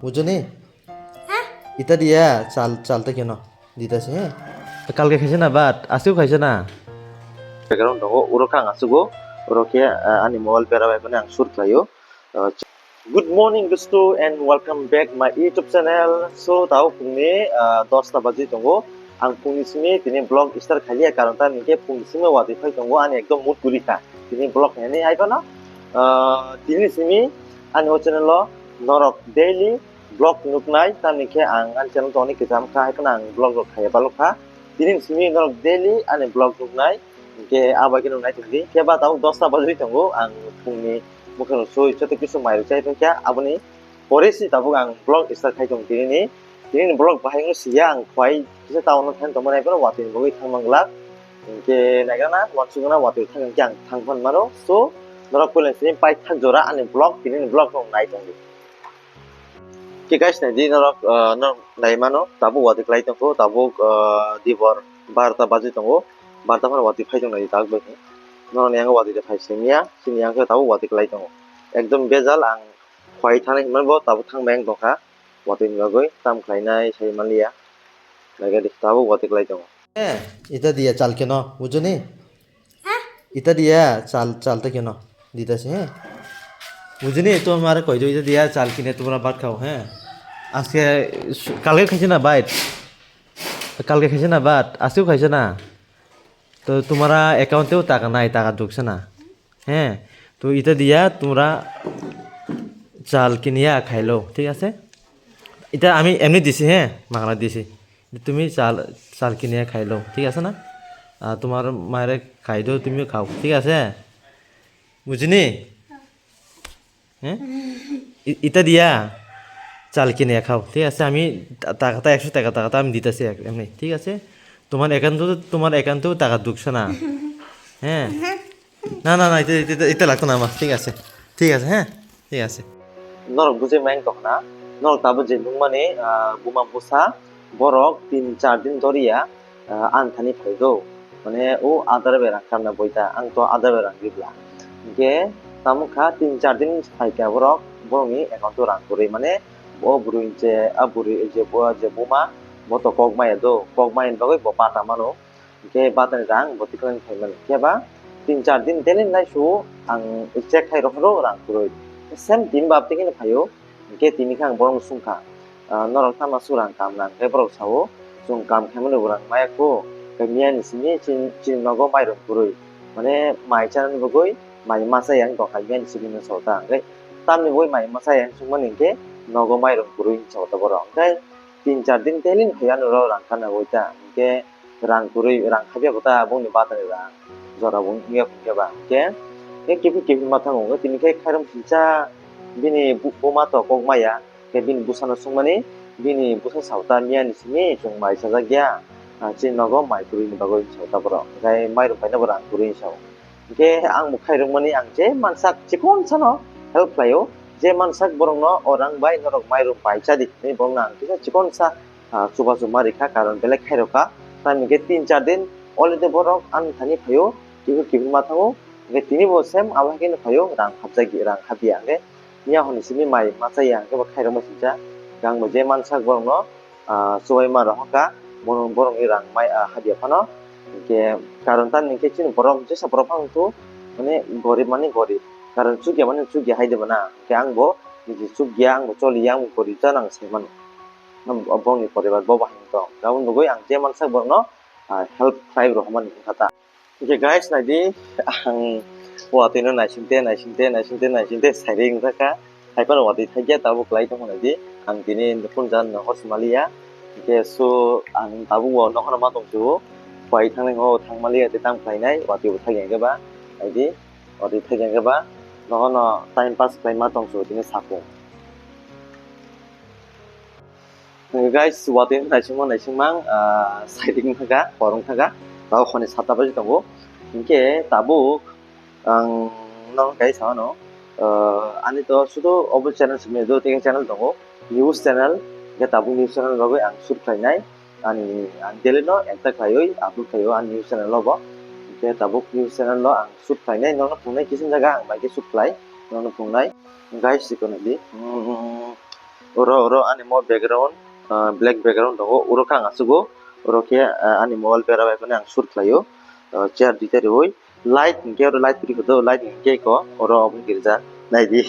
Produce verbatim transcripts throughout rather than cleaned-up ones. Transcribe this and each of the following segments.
Bujuni? Ita diya chal, chal ta keno. Dita se. Kalke khaisa na bat, asuk khaisa na. Background tongo, uro kha ang asugo, uro khe, ah, ani mobile bera bai phano ang shoot khlaio. Ah, good morning, dosto, and welcome back my YouTube channel. So, tao phungni, ah, dosta baji tongo. Ang phungni simi tini vlog start khaliya, karon ta ningkhe phungni simi watwi phai tongo, ani ekdom mood kwrwi kha. Tini vlog nini hai phano, ah, tini simi ani o channel o norok daily vlog nuknai, tamni khe ang ani channel tongni kwcham kha, hai phano ang vlog rok khaiya balok kha. Tini simi norok daily ani vlog nuknai, hinkhe abo khe nuknai tongdi. Khe ba tabuk dosta bajwi tongo, ang phungni bwkhano sui joto kisu mai rok chai phai kha, aboni pore si tabuk ang vlog start khai tong tini ni. Tini ni vlog bahai wngwi siya, ang khwai kisa town o thani tongmani, hai phano watwi ni bagwi thang mang glak. Hinkhe naigra na, wansukgwi na watwi thang hinkhe ang thang phan mano. So, norok puila sini paithak jora ani vlog, tini ni vlog rok nai tongdi. Khe guys, naidi norok, ah, norok nai mano, tabuk watwi klai tongkho, tabuk, ah, dibor barota bajwi tongo, barota phano watwi phai tong nai tabuk bai. Norok ni yango watwi de phai simiya, chini yang khe tabuk watwi klai tongo. Ekdom bejal ang khwai thani hinmani bo tabuk thang bai ang tongkha, watwi ni bagwi tam khlainai sai manliya. Naikhe di tabuk watwi klai tongo. Eh, ita diya chal keno, bujuni? Ita diya chal, chal ta keno. Dita se, eh? Bujuni, to mare koi do, ita diya chal kine tumra bat khao, eh? Aske su-, kalke khaise na bait. Kalke khaise na bat, aske khaise na. To tumara account teo taka nai, taka duksa na. হ্যাঁ, তো এটা দিয়া তোমরা চাল কিনিয়া খাইলো, ঠিক আছে? এটা আমি এমনি দিছি, হ্যাঁ, বাংলা দিছি। তুমি চাল, চাল কিনিয়া খাইলো, ঠিক আছে না? আর তোমার মায়েরে খাই দাও, তুমিও খাও, ঠিক আছে? বুঝিনি? হ্যাঁ? ই-, এটা দিয়া চাল কিনিয়া খাও, ঠিক আছে? আমি টা-, টাকাটা একশো টাকা, টাকাটা আমি দিতেছি এক-, এমনি, ঠিক আছে? তোমার একাউন্টে, তোমার একাউন্টেও টাকা ঢুকছে না, হ্যাঁ? না, না, না, এটা, এটা, এটা, এটা লাগতো না আমার। ঠিক আছে, ঠিক আছে, হ্যাঁ? ঠিক আছে। Norok bujui mang tongna, norok tabuk je nukmani, ah, buma busa, borok tin char din doriya, ah, ani thani phaigo. Mane o adar bai rang karna boita, ang to adar bai rang ribla. Hinkhe tamo kha tin char din phaikha borok, borokni account o rang kwrwi. Mane o bwrwi je, a bwrwi je, bo je buma, bo to kok maya do, kok maya bagwi bo bata mano. Hinkhe batani rang bo tikhlani phaimani. Khe ba tin char din daily nai su ang check khai rohoro rang kwrwi. Same din ba tini khe phaio. Hinkhe tini khe ang borokno sungkha, "Ah, norok tamo su rang kam nang?" Hinkhe borok sao, "Chwng kam khaimani bo rang maya kho. Khe miyani simi chin-, chini nogo mairum kwrwi. Mane mai chanani bagwi mai masa yang tongkha miyani simi," hwnwi sao ta. Hinkhe tamni bagwi mai masa yang chukmani hinkhe nogo mairum kwrwi hwnwi sao ta borok. Hinkhe tin char din daily phai ano rang karna bagwi ta. Hinkhe rang kwrwi, rang khabiya bo ta bongni batani rang, jora bo wngya phunukya ba. Hinkhe, hinkhe kiphil kiphil ma thango, hinkhe tini khe khairum sincha bini bu-, buma to kok maya, hinkhe bini bwsano swngmani, bini bwsa sao ta miyani simi chwng mai chajak ya, ah, chini nogo mai kwrwini bagwi sao ta borok, hinkhe mairum paina bo rang kwrwi sao. Hinkhe ang bo khairokmani ang je mansak chikon sano help khlaio, je mansak borokno o rang bai norok mairum pai chadi hinwi borokno ang kisa chikon sa ah, chubachu ma rikha, karon belai khairokha. Tamni hwnkhe tin char din already borok ani thani phaio, kiphil kiphil ma thango. Hwnkhe tini bo same abo hai kheno phaio, rang hapjagwi, rang hapya hwnkhe. Miya hwnwi simi mai ma chaya hwnkhe bo khairokma sincha. Hwnkhe ang bo je mansak borokno, ah, chubai ma rohorkha, bono borokni rang mai, ah, hapya phano. Hwnkhe karon tamni hwnkhe chini borok jesa borok phano tu mane gorib mani gorib. Karon chukya mani chukya hai de bana. Hwnkhe ang bo niji chukya, ang bo choliya, ang bo gorib jana ang sai mano. Bongni poribar bo bahai tong. Aboni bagwi ang je mansak borokno, ah, help khlai rw hwnmani wngkha ta. Hwnkhe guys, naidi, ang watwi no naisingte, naisingte, naisingte, naisingte sairing wngkha kha. Hai phano watwi thakya tabuk kwlai tongmani di. Ang tini phone jan nohor sima liya. Hwnkhe so ang tabuk o nokhorno ma tongsugo. Bai thangnai ho thangma liya tei tamo khlainai, watwi bo thakya hwnkhe ba. Naidi, watwi thakya hwnkhe ba. Nokhorno time pass khlai ma tongsugo tini saphung. Guys, watwi naisingmang, naisingmang, ah, sairing thaka, korong thaka, tabo hwnwi sata baji tongo. Hinkhe tabuk ang no kai samano, ah, ani to sudu obo channel simi do, tei channel tongo, news channel, hinkhe tabuk news channel bagwi ang shoot khlainai, ani, ang daily no enter khlaiwi upload khlaio ani news channel o bo. Hinkhe tabuk news channel no ang shoot khlainai, nono phungnai kisin jaga ang bai khe shoot khlai, nono phungnai. Guys, chikon di. Hmm. Oro, oro ani mo background, ah, black background tongo, oro khe ang achugo, oro khe, ah, ani mobile bera bai phano ang shoot khlaio, ah, chair duita riwi. Light hinkhe oro light kwrwi kho do, light hinkhe ko oro obo hinkhe rijak, naidi,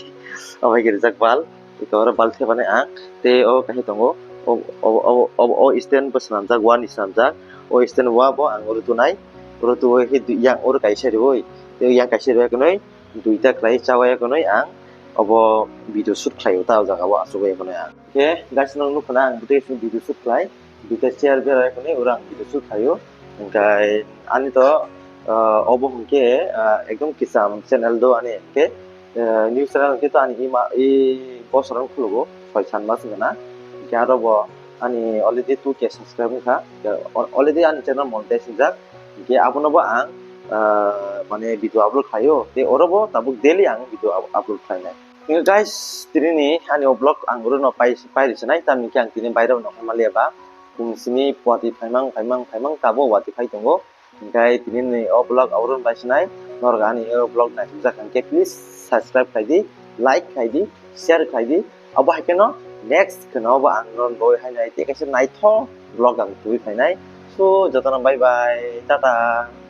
obo hinkhe rijak bulb, eko oro bulb thepani ang, tei o kaisa tongo, o, o, o, o, o stand bo swnamjak, wani swnamjak, o stand wa bo ang oro tunai, oro tuwi khe yang oro kaisa riwi, tei yang kaisa riwi khwnwi, duita khlai chawai khwnwi ang obo video shoot khlaio ta o jaga o achugwi khwnwi ang. Khe guys, nwng nukha na ang bwtwi video shoot khlai, duita chair bera khwnwi oro ang video shoot khlaio. Hwnkhe ani to, ah, obo hwnkhe, ah, ekdom kisam channel do ani hwnkhe, ah, new channel hwnkhe to ani ima, i bosor wng khulugo, soi san mas wngkha na. Hwnkhe aro bo ani already two K subscribe wngkha. Hwnkhe al-, already ani channel monetize wngjak. Hwnkhe abono bo ang, ah, mane video upload khlaio. Tei oro bo tabuk daily ang video up-, upload khlainai. Hwnkhe guys, tini ni ani o vlog ang oro no pai, pai rwchwnai, tamni khe ang tini bairok no hamaliya ba. Chwng simi watwi phaimang, phaimang, phaimang tabuk watwi phai tongo. Hwnkhe tini ni o vlog oro no pai sinai. Norok ani o vlog naisijak hwnkhe please subscribe khlai di, like khlai di, share khlai di. Abo hai kheno next kheno bo ang norok bo hai nai tei kaisa naithok vlog ang tubui phainai. So jotono bye bye, tata.